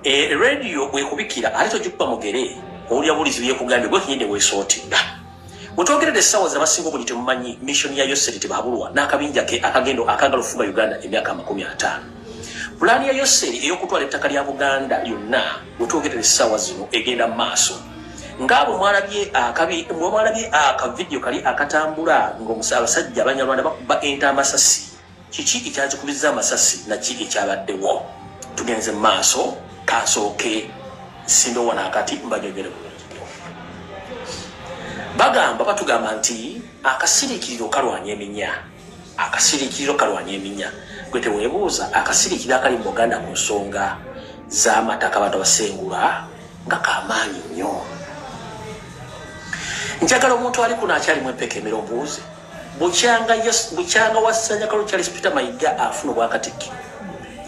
Radio bwekubikira ate togikuba mugere, owulira bulizi byekugambye gwe kenyini weesootinga. Wetwogerera essaawa zino, abasinga obuli temumanyi mission ya Yoseri Tibuhaburwa n'akabinja ke akagendo akagala okufuga Uganda emyaka 50. Pulaani ya Yoseri ey'okutwala ettaka lya Buganda lyonna, wetwogerera essaawa zino, egenda mu maaso. Ngaabo mwalabye akabi, mwalabye akavidiyo kali akatambula ng'abasajja Abanyarwanda bakuba ente amasasi. Kiki ekyazikubizza amasasi naki ekyabaddewo? Tugenze mu maaso. Kansooke simbe wano akati mbanyonyole bulungi nnyo. Bagamba, batugamba nti akasiriikiriro kalwanya eminya, akasiriikiriro kalwanya eminya. Gwe teweebuuza akasiriikiriro akali mu Buganda ku nsonga z'amataka, abantu abasengula, nga kamaanyi nnyo? Njagala omuntu ali kuno akyalimu empeka emere ombuuze, bukyanga Wassanya Charles Peter Mayiga afuna obwakatikkiro,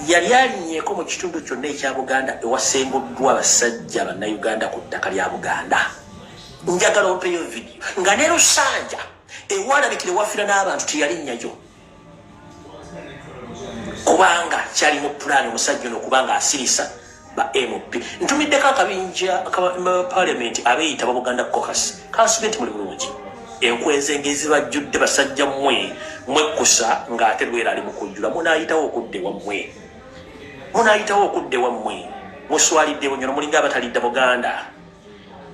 yali alinyeeko mu kitundu kyonna ekya Buganda ewasenguddwa abasajja Bannayuganda ku ttaka lya Buganda? Njagala ompeyo vidiyo nga ne Lusanja ewalabikire wafira n'abantu teyalinnyayo, kubanga kyali mu pulaani omusajja ono kubanga asirisa ba MP. Ntumiddeko akabinja parliament abeeyita ba Buganda Caucus. Kansubye nti muli bulungi. Enkwezenge ezibajjudde, basajja mmwe, mwekkusa ng'ate lwera ali mu kujjula. Munaayitawo okudda ewammwe, munaayitawo okudda ewammwe. Muswalidde Bunyoro, mulinga abatalidda Buganda.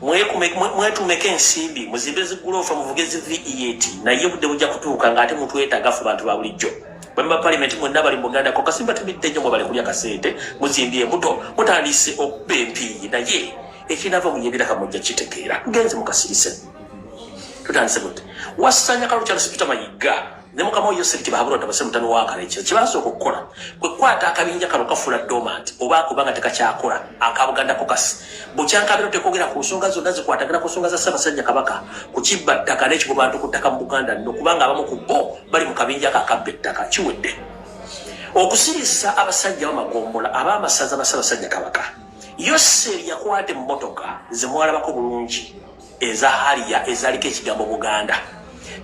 Mwetumeko ensimbi, muzimbe ziguloofa, muvuge zi V8, naye budde bujja kutuuka ng'ate mutwetaaga ffe bantu ba bulijjo. Bamma parliament mwenna bali mu Buganda Caucus, mbatumidde nnyo. Mwebale kulya kasente, muzimbye embuto, mutandise okuba empiiyi, naye ekinava mu yebiraka mujja kitegeera. Tugenze mukasirise, tutandise butte. Wassanya Kalu Charles Peter Mayiga ne mukama we Yoseri Tibuhaburwa Tabase mutano wa Kalekye, kyebasooka okukola kwe kukwata akabinja kano kafuula dormant oba kubanga tekakyakola, aka Buganda Caucus. Bukyankabiro tekogera ku nsonga zonna zikwatagana ku nsonga za Ssaabasajja Kabaka, ku kibba ttaka n'ekigo bantu ku ttaka mu Buganda nno, kubanga abamu ku bo bali mu kabinja ako akabba ettaka. Kiwedde. Okusirisa abasajja bamagombola, ab'amasaza ba Ssaabasajja Kabaka, Yoseri yakwata emmotoka zemwalabako bulungi eza Harrier ezaliko ekigambo Buganda,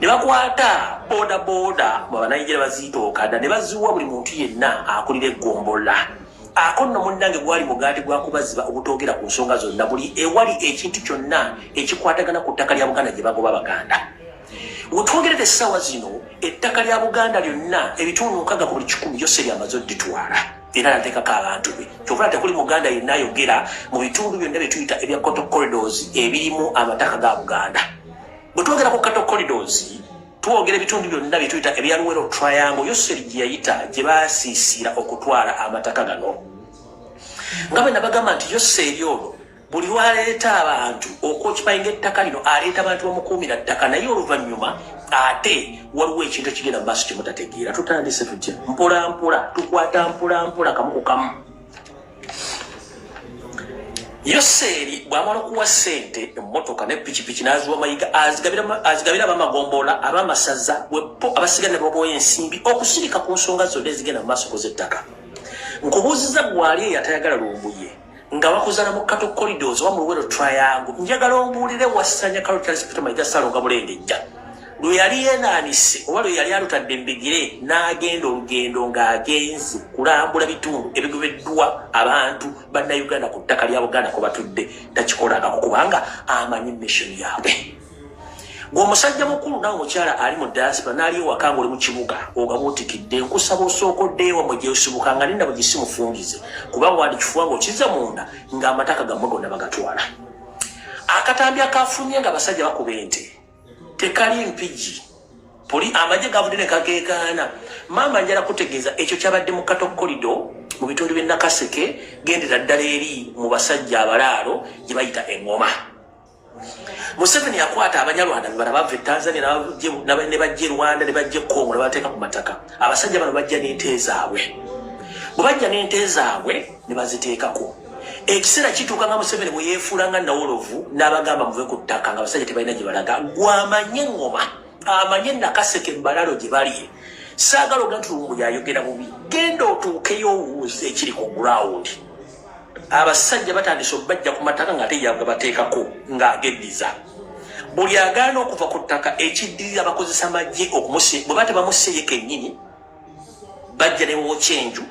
ne bakwata boda boda mu Abanigeria baziyita okada, ne baziwa buli muntu yenna akulira eggombolola. Ako nno munnange gwali mugaati gwa kubaziba obutoogera ku nsonga zonna buli ewali ekintu kyonna ekikwatagana ku ttaka lya Buganda gye bagoba Abaganda. Wetwogerera essaawa zino, ettaka lya Buganda lyonna, ebitundu 60 ku buli 100, Yoseri amaze odditwala era nateekako abantu be. Kyova tekuli Muganda yenna ayogera mu bitundu byonna byetuyita ebya cattle corridors ebirimu amataka ga Buganda. Bwe twogera ku cattle corridors, twogera ebitundu byonna byetuyita ebya Luwero Triangle, Yoseri gye yayita gye basiisira okutwala amataka gano. Nga bwe nabagamba nti Yoseri ono buli lwaleeta abantu okwokipayinga ettaka lino, aleeta abantu bamukuumira ttaka, naye oluvannyuma ate waliwo ekintu ekigenda mu maaso kyemutategeera. Tutandise tutya? Mpola mpola, tukwata mpola mpola, kamu ku kamu. Yoseeri bw'amala okuwa ssente, emmotoka ne pikipiki n'aziwa Mayiga, azigabira abamagombola, abamasaza wepo abasigala ne babawa ensimbi okusirika ku nsonga zonna ezigenda mu maaso koz'ettaka. Nkubuuziza, gwali eyo atayagala Lumbuye nga bakuzala mu cattle corridors oba mu Luwero Triangle, njagala ombuulire, Wassanya Kalo Charles Peter Mayiga Ssalonga Bulengejja lwe yali yenaanise oba lwe yali alutadde embigire n'agenda olugendo ng'agenze kulambula bitundu ebigobeddwa abantu Bannayuganda ku ttaka lya Buganda kwe batudde, takikolangako kubanga amanyi mission yaabwe. Gwe omusajja mukulu nawe omukyala ali mu diaspora n'ali ewaka ng'oli mu kibuga ogabuutikidde, nkusaba osooka oddeyo wamwe gyosibuka nga ninda bwegisimufungize, kubanga wandikifuba ng'okiza munda ng'amataka gammwe gonna bagatwala. Akatambi akafunye nga abasajja bakuba ente tekali Mpigi, poli amagye gavudde ne kageegaana. Maama, njala kutegeeza ekyo kyabadde mu cattle corridor mu bitundu by'e Nakaseke, gendera ddala eri mu basajja abalaalo gye bayita eŋŋoma. Museveni yakwata Abanyarwanda bebala bava e Tanzania ne bajja e Rwanda ne bajja e Congo ne bateeka ku mataka. Abasajja bano bajja n'ente zaabwe. Bwe bajja n'ente zaabwe ne baziteekako, ekiseera kituuka nga Museveni bwe yeefuula nga nawolovu n'abagamba muve ku ttaka, nga abasajja tebalina gye balaga. Gwamanye eŋŋoma, amanye Nakaseke Mbalalo gye bali. Saagala oga nti Lumbu yayogera bubi. Genda otuukeyo owuuze ekiri ku ground. Abasajja batandise obajja ku mataka ng'ate yagabateekako ng'ageddiza. Buli agaana okuva ku ttaka, ekiddirira bakozesa magye okumuse. Bwe ba tebamuseeye kennyini, bajja ne bookya enju.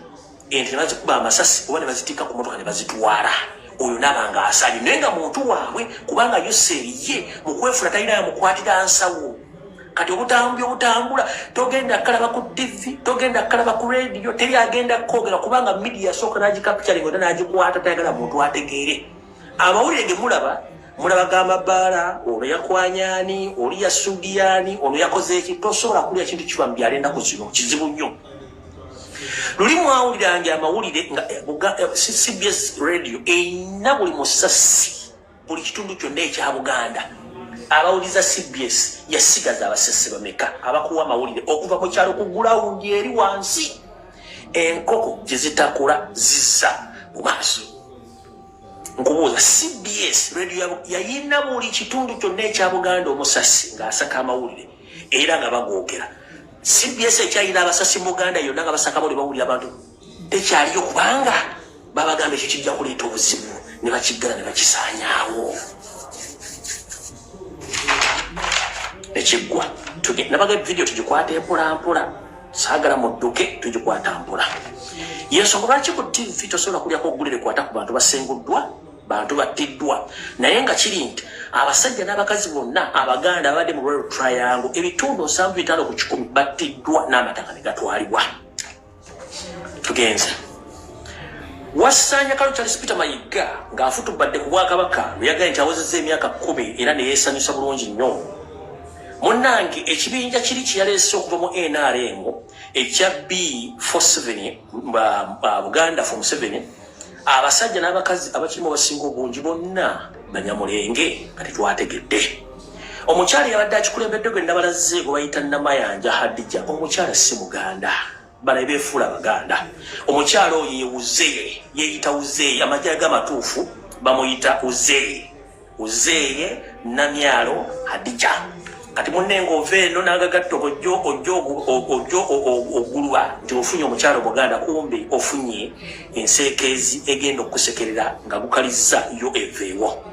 Ente ne bazikuba amasasi oba ne bazitikka ku motoka ne bazitwala. Oyo naba nga asali naye nga muntu waabwe, kubanga Yoseri ye mu kwefula talina yamukwatira nsawo. Kati obutambi obutambula togenda kalaba ku TV, togenda kalaba ku radio, teri agenda kwogera, kubanga media yasooka n'agikapitali nga n'agikwata, tayagala muntu ategeere. Amawulire ge mulaba, mulaba g'amabaala, ono yakwanya ani, oli yasudiyaani, ono yakoze eki. Tosobola kulya kintu kiba mu byalo ennaku zino, kizibu nnyo. Luli mwawulirange amawulire nga CBS Radio erina buli musasi, buli kitundu kyonna ekya Buganda. Abawuliza CBS yasigaza abasese bameka abakuwa amawulire okuva mu kyalo ku gulawundi eri wansi? Enkoko gye zitakula zizza mu maaso. Nkubuuza, CBS Radio yayina buli kitundu kyonna ekya Buganda omusasi ng'asaka amawulire era nga bagoogera. CBS ekyayina abasasi mu Buganda yonna nga basaka amawulire, bawulira abantu? Tekyaliyo, kubanga babagamba ekyo kijja kuleeta obuzibu, ne bakiggala ne bakisaanyaawo, ekiggwa. Nabaga vidiyo tugikwata empolampola, saagala mudduke, tugikwata mpola. Yensonga lwaki ku TV tosobola kulyako oggulire kwata ku bantu basenguddwa, bantu battiddwa. Naye nga kiri nti abasajja n'abakazi bonna Abaganda abadde mu Royal Triangle, ebitundu 75% battiddwa n'amataka ne gatwalibwa. Tugenze wasanya kalo Charles Peter Mayiga ng'afutubadde ku bwakabaka lwe yagambye nti awezezza emyaka 10 era ne yeesanyusa bulungi nnyo. Munnange, ekibinja kiri kye yaleese okuva mu NRM ekya B47, Buganda for Museveni, abasajja n'abakazi abakirimu abasinga obungi bonna Banyamulenge. Kati twategedde omukyala yabadde akikulembedde gwe nabalaze gwe bayita Namayanja Hadija. Omukyala si Muganda, bala beefuula Abaganda. Omukyala oyo ye Uzeye, yeeyita Uzeye, amagye g'amatuufu bamuyita Uzeye, Uzeye Namyalo Hadija. Kati munne ng'ova eno n'agagatta ojjo ojjo ojjo ogulwa nti ofunye omukyala Omuganda, kumbe ofunye enseekeezi egenda okukusekerera nga gukalizza yo eveewo.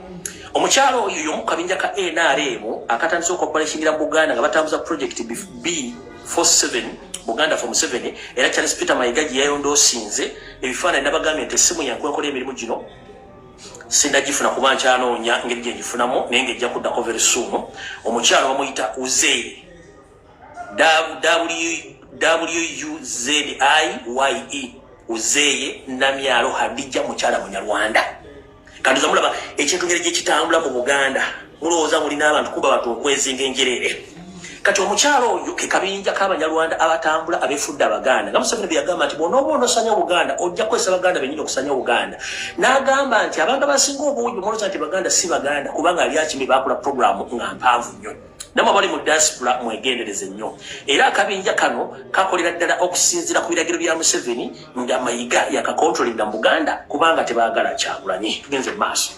Omukyala oyo y'omu kabinja ka NRM akatandise okuoperationira mu Buganda nga batambuza project B47, Buganda for Museveni. Era Charles Peter Mayiga gye yayondoosinze ebifaananyi, nabagambye nti essimu yange enkola emirimu gino sindagifuna kuba nkyanoonya ngeri gye ngifunamu, naye ng'ejja kuddako very soon. Omukyala bamuyita Uzeye, Wuziye, Uzeye Namyalo Hadija, mukyala Munyarwanda. Kantuza mulaba ekintu ngeri gyekitambula mu Buganda, mulowooza mulina abantu, kuba bantu okwezinga enjereere. Kati omukyalo oyo ke kabinja k'Abanyarwanda abatambula abefudde Abaganda, nga Museveni bye yagamba nti bw'onooba onosanya Obuganda ojja kukozesa Baganda bennyini okusanya Obuganda, n'agamba nti abantu abasinga obungi mulowooza nti Baganda si Baganda, kubanga ali akimi bakola programu nga mpanvu nnyo. Namwe abali mu diaspora mwegendereze nnyo. Era akabinja kano kakolera ddala okusinziira ku biragiro bya Museveni, nga Mayiga yakakontrolinga mu Buganda, kubanga tebaagala Kyagulanyi. Tugenze mu maaso.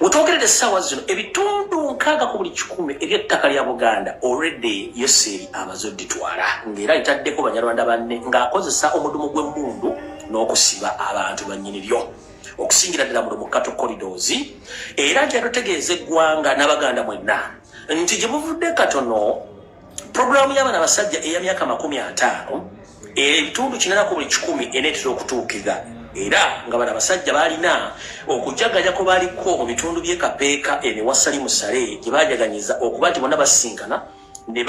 Wetwogerera essaawa zino, ebitundu 60% eby'ettaka lya Buganda already Yoseri amaze odditwala, ng'era litaddeko Banyarwanda banne ng'akozesa omudumu gw'emmundu n'okusiba abantu bannyini lyo, okusingira ddala muno mu cattle corridors. Era nti atutegeeza eggwanga n'Abaganda mwenna nti gye buvudde katono, puroguramu y'abaana abasajja eya myaka 50, ebitundu 80% eneetera okutuukira. Era nga bano abasajja balina okujaganya kwe baliko mu bitundu by'e Kapeeka eno ewasali musale, gye bajaganyiza okuba nti bonna basinkana ne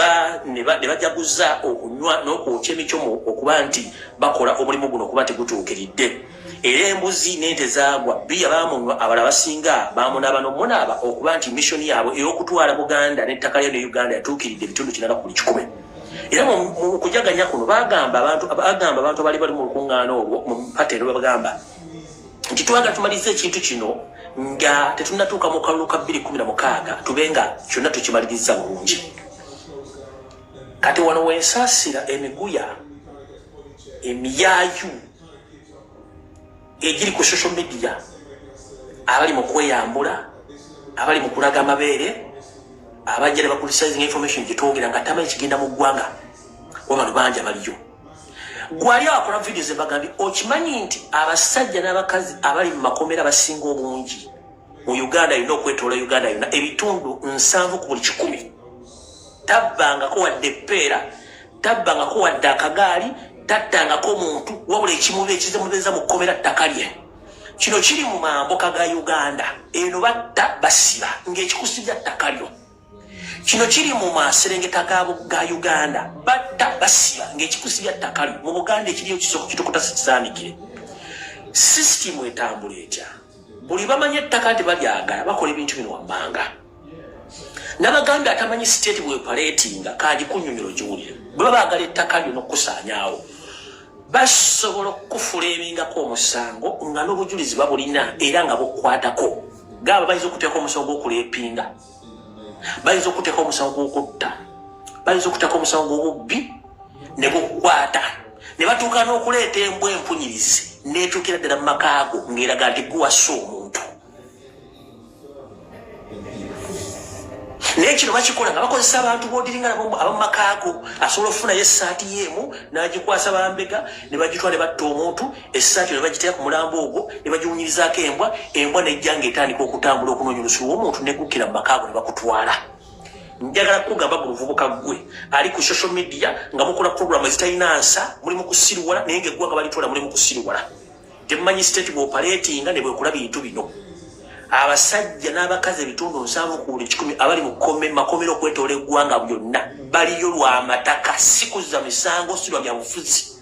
bajaguza okunywa n'okwokya emicomo okuba nti bakola omulimu guno okuba nti gutuukiridde. Era embuzi n'ente zaagwa, bbiya baamunywa, abalala basinga baamunaaba n'omunaaba, okuba nti mission yaabwe ey'okutwala Buganda n'ettaka lyayo ne Uganda yatuukiridde ebitundu 80%. Era mu kujaganya kuno bagamba abantu abali bali mu lukuŋŋaana olwo mu patero, babagamba nti twagala tumalirize ekintu kino nga tetunnatuuka mu kalulu ka 2016, tube nga kyonna tukimaliriza bulungi. Kati wano wensaasira emiguya emiyaayu egiri ku social media, abali mu kweyambula, abali mu kulaga amabeere, abajja ne bacriticizing information gyetwogera nga tamanyi kigenda mu ggwanga. Wabano bangi abaliyo gwali akola vidiyo zebagambye. Okimanyi nti abasajja n'abakazi abali mu makomera basinga obungi mu Uganda yonna, okwetoola Uganda yonna, ebitundu 70% tabbangako wadde eppeera, tabbangako wadde akagaali, Tattangako muntu, wabula ekimuba ekizemubeeza mu kkomera ttaka lye. Kino kiri mu mambuka ga Uganda eno, batta basiba ng'ekikusibya ttaka lyo. Kino kiri mu maserengeta ga Uganda, batta basiba ng'ekikusibya ttaka lyo. Mu Buganda ekiriyo kisoko kitukuta sikisaanikire. Sisitimu etambula etya? Buli bamanyi ettaka nti balyagala, bakola ebintu bino wammanga. Nabagambye atamanyi state bwepaleetinga kagikunyonyola ogiwulire. Bwe baba baagala ettaka lyo n'okukusaanyaawo, basobola okukufuleemingako omusango nga n'obujulizi babulina era nga bukwatako. Gaaba bayinza okuteeka omusango gw'okuleepinga, bayinza okuteeka omusango gw'okutta, bayinza okuteeka omusango gw'obubbi ne gukukwata, ne batuuka n'okuleeta embwa empunyirizi n'etuukira ddala mu makaago ng'eraga nti guwasa omuntu. Naye kino bakikola nga bakozesa abantu bodiringa nabo abamumakaago. Asobola okufunayo essaati yeemu n'agikwasa bambega ne bagitwala ne batta omuntu, essaati ne bagiteeka ku mulambo ogwo ne bagiwunyirizaako embwa, embwa nejja ng'etandika okutambula okunoonya olusu lw'omuntu negukkira mu makaago ne bakutwala. Njagala kukugamba gwe muvubuka ggwe ali ku social media nga mukola programu ezitalina nsa, muli mu kusiriwala, naye ng'eggwanga balitwala muli mu kusiriwala. Temumanyi state bw'opaleetinga ne bwekola bintu bino. Abasajja n'abakazi 70% ku buli 100 abali mu makomera okwetoola eggwanga byonna baliyo lwa mataka, si kuzza misango, si lwa byabufuzi.